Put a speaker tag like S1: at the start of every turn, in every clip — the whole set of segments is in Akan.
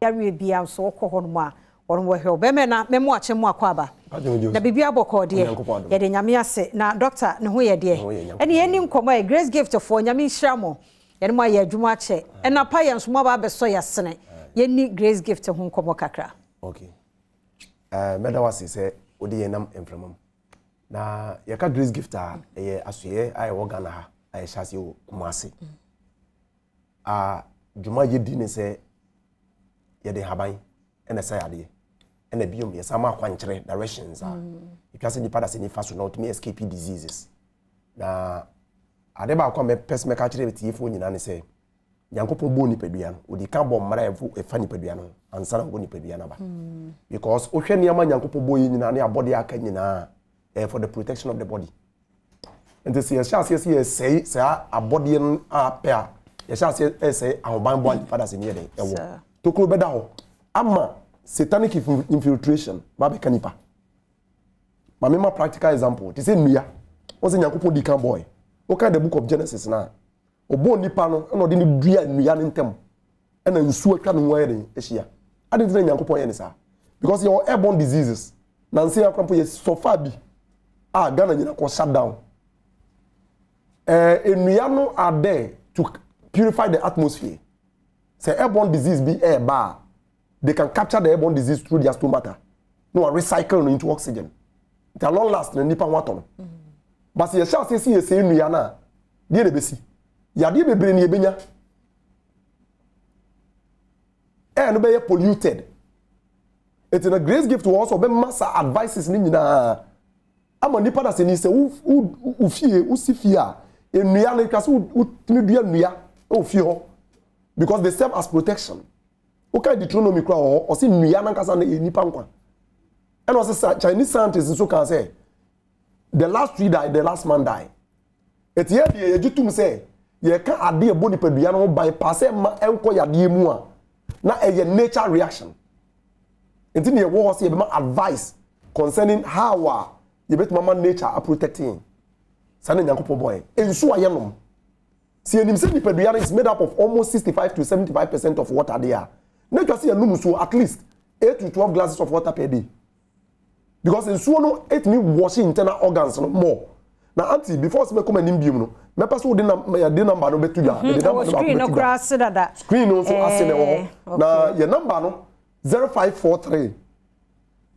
S1: Yareɛ biara nso wokɔ hɔnom a, wɔn wɔ hɔ. Bɛrima na mɛma woakye mu akwaaba. Na biribiara bɔkɔɔ deɛ? Yɛde Nyame ase. Na dɔkta ne ho yɛ deɛ? Ɛneɛ yɛnni nkɔmmɔ. Grace Gift foɔ, Nyame nhyira mo. Yɛne mo ayɛ adwuma akyɛ. Ɛna pa yɛn nso moaba abɛsɔ yɛn asene. Yɛnni Grace Gift ho nkɔmmɔ kakra.
S2: Okay. Mɛda wo ase sɛ wode yɛn nam mframa mu. Na yɛka Grace Gift a, ɛyɛ asoɛeɛ a ɛwɔ Ghana ha a yɛhyɛ aseɛ wɔ Kumasi. A dwuma a yɛdi ne sɛ yɛde nhaban na ɛsa yadeɛ. Ɛna biom yɛsan ma akwankyerɛ, directions a ɛtwa sɛ nipa dasani fa so na ɔtumi escape diseases. Na ade baako a mɛpɛ sɛ mɛka akyerɛ atiefoɔ nyinaa ne sɛ Nyankopɔn bɔɔ nipadua no, ɔdi kan bɔ mmara a ɛfa nipadua no ho ansa na ɔbɔ nipadua no aba. Because wohwɛ nneɛma Nyankopɔn bɔɔ yɛ nyinaa ne abɔdeɛ aka nyinaa, ɛyɛ for the protection of the body. Nti sɛ yɛhyɛ aseɛ sɛ yɛsɛe saa abɔdeɛ no a pɛ a, yɛhyɛ aseɛ ɛsɛe ahobanbɔ a nipa dasani yɛ dɛn ɛwɔ. Tokuro bɛda hɔ ama satanic infiltration ba bɛka nipa. Ma mema practical example, te sɛ nnua, wɔn sɛ Nyankopɔn di kan bɔɔe. Woka the book of Genesis no a, Ɔbɔɔ nipa no na ɔde no dua nnua no ntam ɛna nsuo atwa ne ho ayɛ den ahyia. Adɛn nti na Nyankopɔn yɛ ne saa? Because yɛwɔ airborne diseases. Nansa yi ara koraa mpo yɛ sɔfaa bi a Ghana nyina kɔ shut down. Ɛɛ nnua no are there to purify the atmosphere. Sɛ airborne disease bi ɛɛba a, they can capture the airborne disease through their stomata na wa recycle no into oxygen. Nti at long last no nipa ho atɔ no. But sɛ yɛhyɛ aseɛ sɛ yɛsɛe nnua no a, deɛ na ɛbɛsi? Yadeɛ bebree na yɛbɛnya. Air no bɛyɛ polluted. Nti na Grace Gift wɔ hɔ sɛ ɔbɛma saa advices no nyinaa ama nipa da sɛ ni sɛ wo wo fie wosi fie a nnua no atwa sɛ wotumi dua nnua wɔ fie hɔ because they serve as protection. Woka Deuteronomy kora wɔ hɔ ɔse nnua nankasa no ɛyɛ nipa nkwa. Ɛna ɔse Chinese scientists nso kaa sɛ the last tree die the last man die. Eti yɛ deɛ yɛgye tom sɛ yɛka adeɛ ɛbɔ nipadua no ho ban paa sɛ ɛma ɛnkɔ yadeɛ mu a na ɛyɛ nature reaction. Nti na yɛwɔ hɔ sɛ yɛbɛma advice concerning how a yɛbɛtumi ama nature aprotect yɛn. Saa na Nyankopɔn bɔɔ yɛn. Nsuo a yɛnom. Sɛ yɛnim sɛ nipadua no is made up of almost 65 to 75% of water deɛ a, na atwa sɛ yɛnom nsuo at least 8 to 12 glasses of water per day. Because nsuo no etumi wash internal organs no more. Na aunty before sɛ mɛkɔ m'anim biom no, mɛpɛ sɛ wode nam yɛde number no bɛto dwa. Mede number no baako
S1: Screen no
S2: bɛto dwa.
S1: koraa ase dada.
S2: Screen no nso ase na ɛwɔ hɔ.
S1: Eh,
S2: Na
S1: okay.
S2: yɛ number no 0543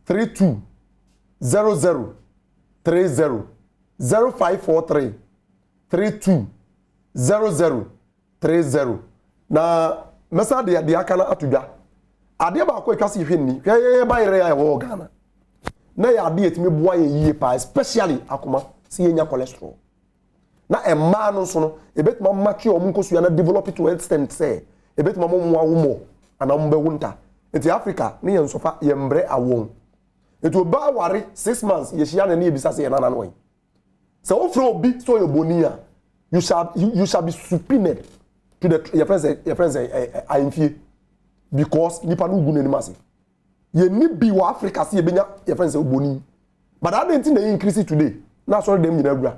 S2: 32 00 30 0543 32 00 30 Na mɛsan de deɛ aka no ato dwa. Adeɛ baako a ɛtwa sɛ yɛhwɛ nni, hwɛ yɛn bayerɛ a ɛwɔ Ghana. Na yɛ adeɛ ɛtumi boa yɛn yie paa, especially akoma, sɛ yɛnya cholesterol. Na mmaa no nso no, ɛbɛtumi amatwe wɔn nkosua na develop to extent sɛ ɛbɛtumi ama wɔn awo mɔ anaa wɔn bɛwo nta. Nti Africa ne yɛn nsɔfa yɛn mbrɛ awɔn. Nti ɔbaa ware 6 months yɛhyia no ne yɛbisa sɛ yɛn nana no wɔ he. Sɛ wofrɛ obi sɛ ɔyɛ bɔni a, you shall be subpoenaed to the yɛfrɛ sɛ ɛ ahemfie because nipa no gu n'anim ase. Yɛnni bi wɔ Africa sɛ yɛbɛnya yɛfrɛ sɛ bɔni. But adɛn nti na ɛyɛ increase today na asɔre dɛm nyinaa wura?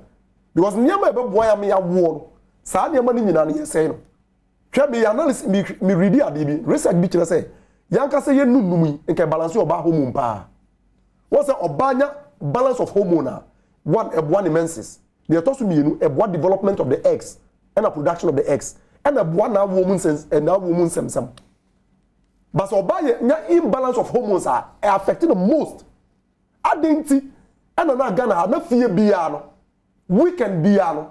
S2: Because nneɛma a ɛbɛboa yɛ ama yɛawoɔ no, saa nneɛma no nyinaa no yɛsɛe no. Hwɛ, meyɛ analysis, me me read adeɛ bi, research bi kyerɛ sɛ yɛankasa yɛn nunum yi nka balance ɔbaa hormone paa. Wɔn sɛ ɔbaa nya balance of hormone a, one, ɛboa ne menses. Deɛ ɛtɔ so mmienu, ɛboa development of the eggs ɛna production of the eggs ɛna ɛboa n'awoɔ mu nsɛm n'awoɔ mu nsɛmsɛm. But sɛ ɔbaa yɛ nya imbalance of hormones a, ɛ affect no most. Adɛn nti ɛna na Ghana ha na fie biara no weekend biara no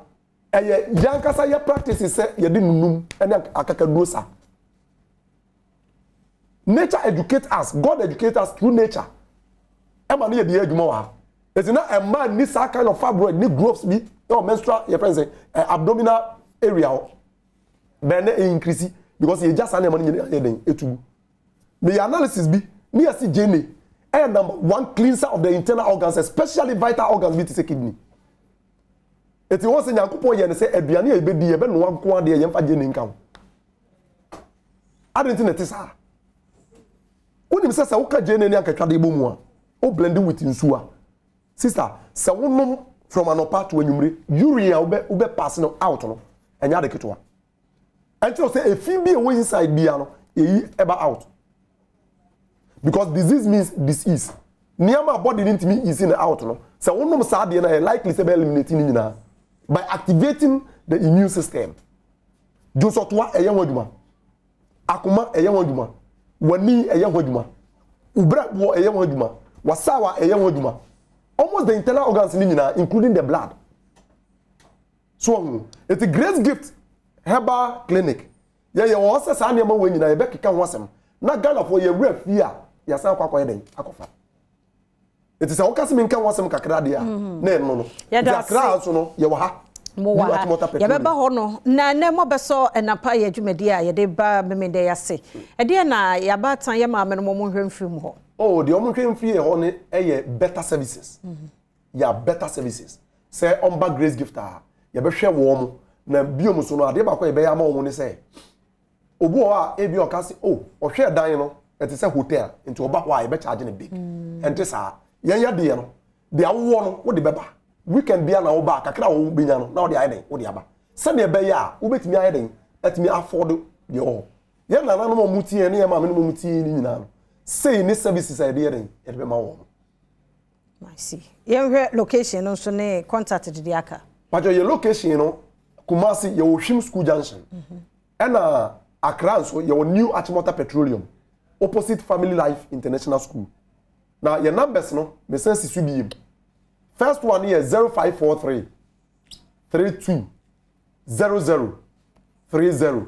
S2: ɛyɛ yɛn ankasa yɛ practice sɛ yɛde nunum ɛne akakaduro sa? Nature educate us, God educate us through nature. Ɛma ne yɛ de yɛ adwuma wɔ ha. Eti na mmaa ni saa kind of fibroid ne growths bi ɛwɔ menstrual yɛ fɛn sɛ ɛ abdominal area hɔ bɛn na increase because yɛgya saa nneɛma no nyinaa yɛ den etu. Meyɛ analysis bi ne yɛsi gyeene ɛyɛ number one cleanser of the internal organs, especially vital organs bi te sɛ kidney. Eti wɔn sɛ Nyankopɔn yɛ no sɛ aduane a yɛbɛdi yɛbɛnoa nko adeɛ yɛmfa gyeene nka ho. Adi nti na ɛte saa? Wonim sɛ sɛ woka gyeene ne ankatwadeɛ bɔ mu a, wo blend with nsuo a, sister, sɛ wonom from anɔpa to anwummere, urine a wobɛ pass no out no ɛnyɛ ade ketewa. Ɛnkyerɛ sɛ efi bi a ɛwɔ inside bia no eyi ɛba out. Because disease means disease. Nneɛma a body no ntumi ease no out no, sɛ wonom saa adeɛ no a, ɛyɛ likely sɛ ɛbɛ eliminate ne nyinaa by activating the immune system. Dwonsɔtoa ɛyɛ ho adwuma. Akoma ɛyɛ ho adwuma. W'ani ɛyɛ ho adwuma. Wo brɛboɔ ɛyɛ ho adwuma. W'asaawa ɛyɛ ho adwuma. Almost the internal organs ne nyinaa including the blood. So ɔho. Eti Grace Gift Herbal Clinic Yɛyɛ wɔ hɔ sɛ saa nneɛma wei nyinaa yɛbɛkeka ho asɛm na Ghanafoɔ yɛn werɛ fie a yɛasan akɔ akɔyɛ dɛn akɔfa. Nti sɛ woka sɛ menka ho asɛm kakra deɛ a mm-hmm. na ɛno no. Nti Accra nso no yɛwɔ ha.
S1: Mowɔ ha. Yɛbɛba hɔ no na ɛnɛ mobɛsɔ ɛnapa yɛ dwumadie a yɛde ba Memenda yi ase. Ɛdeɛ na yɛabaatan yɛ maame no mo nhwɛ mfiri mu hɔ.
S2: Oh, deɛ wɔn nhwɛ mfiri hɔ no yɛ better services. Mm -hmm. Yɛ better services. Sɛ ɔmba Grace Gift a, yɛbɛhwɛ wɔn na biom nso no adeɛ baako a yɛbɛyɛ ama wɔn ne sɛ obi wɔ hɔ a ebi ɔka se oh ɔhwɛ dan no ɛte sɛ hotel nti ɔba hɔ a yɛbɛkyagye no big mm. ɛnte saa yɛn yɛ deɛ no deɛ awowɔ no wode bɛba weekend bia na woba kakra a wobɛnya no na wode ayɛ den wode aba sɛdeɛ ɛbɛyɛ a wobɛtumi ayɛ den atumi afford deɛ wɔ hɔ yɛn nananom a wɔn tie ne yɛn maame nom a wɔn tie ne nyinaa no sei ne services a yɛde yɛ den yɛde bɛma wɔn.
S1: I see. Yɛnhwɛ location no nso ne contact dede aka.
S2: Pacho yɛ location no Kumasi yɛwɔ Hwim school junction. Mhm. Ɛna Accra nso yɛwɔ New Achimota Petroleum opposite Family Life International School. Na yɛ numbers no mesan si so biem. First one yɛ 0543 32 00 30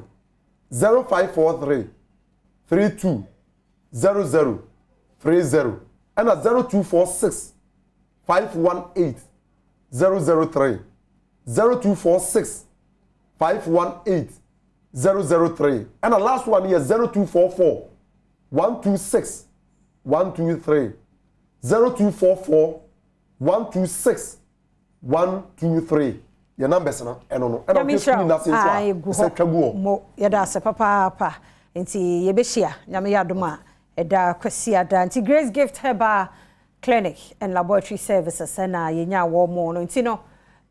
S2: 0543 32 00 30 ɛna 0246 518 003 0246 518 003 ɛna last one yɛ 0244 126 123 0244 126 1 2 3 yɛ numbers no ɛno no ɛna wohwɛ screen no ase nso a ɛsɛ twa gu hɔ.
S1: Mo yɛda ase papaapa nti yɛbɛhyia nyame yɛ adom a ɛda kwasiada nti Grace Gift Herbal Clinic and Laboratory Services ɛna yɛnya wɔn mo no nti no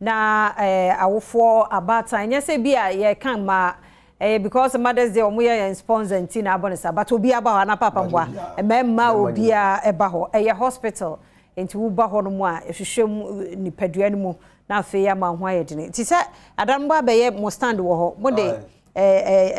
S1: na eh, awofoɔ abaatan nyɛ sɛ bi a yɛka ma ɛyɛ because Mother's Day wɔn yɛ yɛn sponsor nti na abɔ ne sa but obi aba hɔ anapa papa mboa mmarima obiara ɛba hɔ ɛyɛ hospital Enti woba hɔnom a, ɛhwehwɛ mu nipadua no mu na afei ama ho ayɛ dene. Nti sɛ ada no abɛyɛ mo stand wɔ hɔ, mo de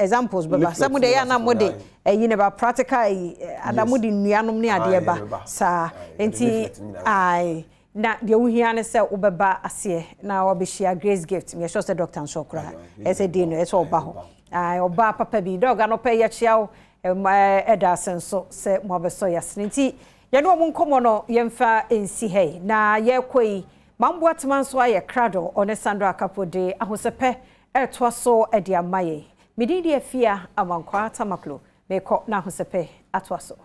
S1: examples bɛba. Sɛ mo de yɛ ana mo de ɛyi ne ba practical ɛyi ana mo de nnuanom ne adeɛ ba saa. Nti ae na deɛ wohia ne sɛ wobɛba aseɛ na wabɛhyia Grace Gift. Meyɛ sure sɛ doctor nso koraa ɛsɛ day no ɛsɛ ɔba hɔ. Ae ɔbaa papa bi. Dɔg anɔpa yi yɛkyea wo ɛda ase nso sɛ moabɛsɔ yɛn asene. Nti Yɛne wɔn nkɔmmɔ no yɛmfa nsi ha yi. Na yɛrekɔ yi, Mam Boatema nso ayɛ krado, ɔne Sandra Akapo de ahosɛpɛ retoa so de ama yɛn. Me din de Afia Amankwaa Tamaklo, merekɔ na ahosɛpɛ atoa so.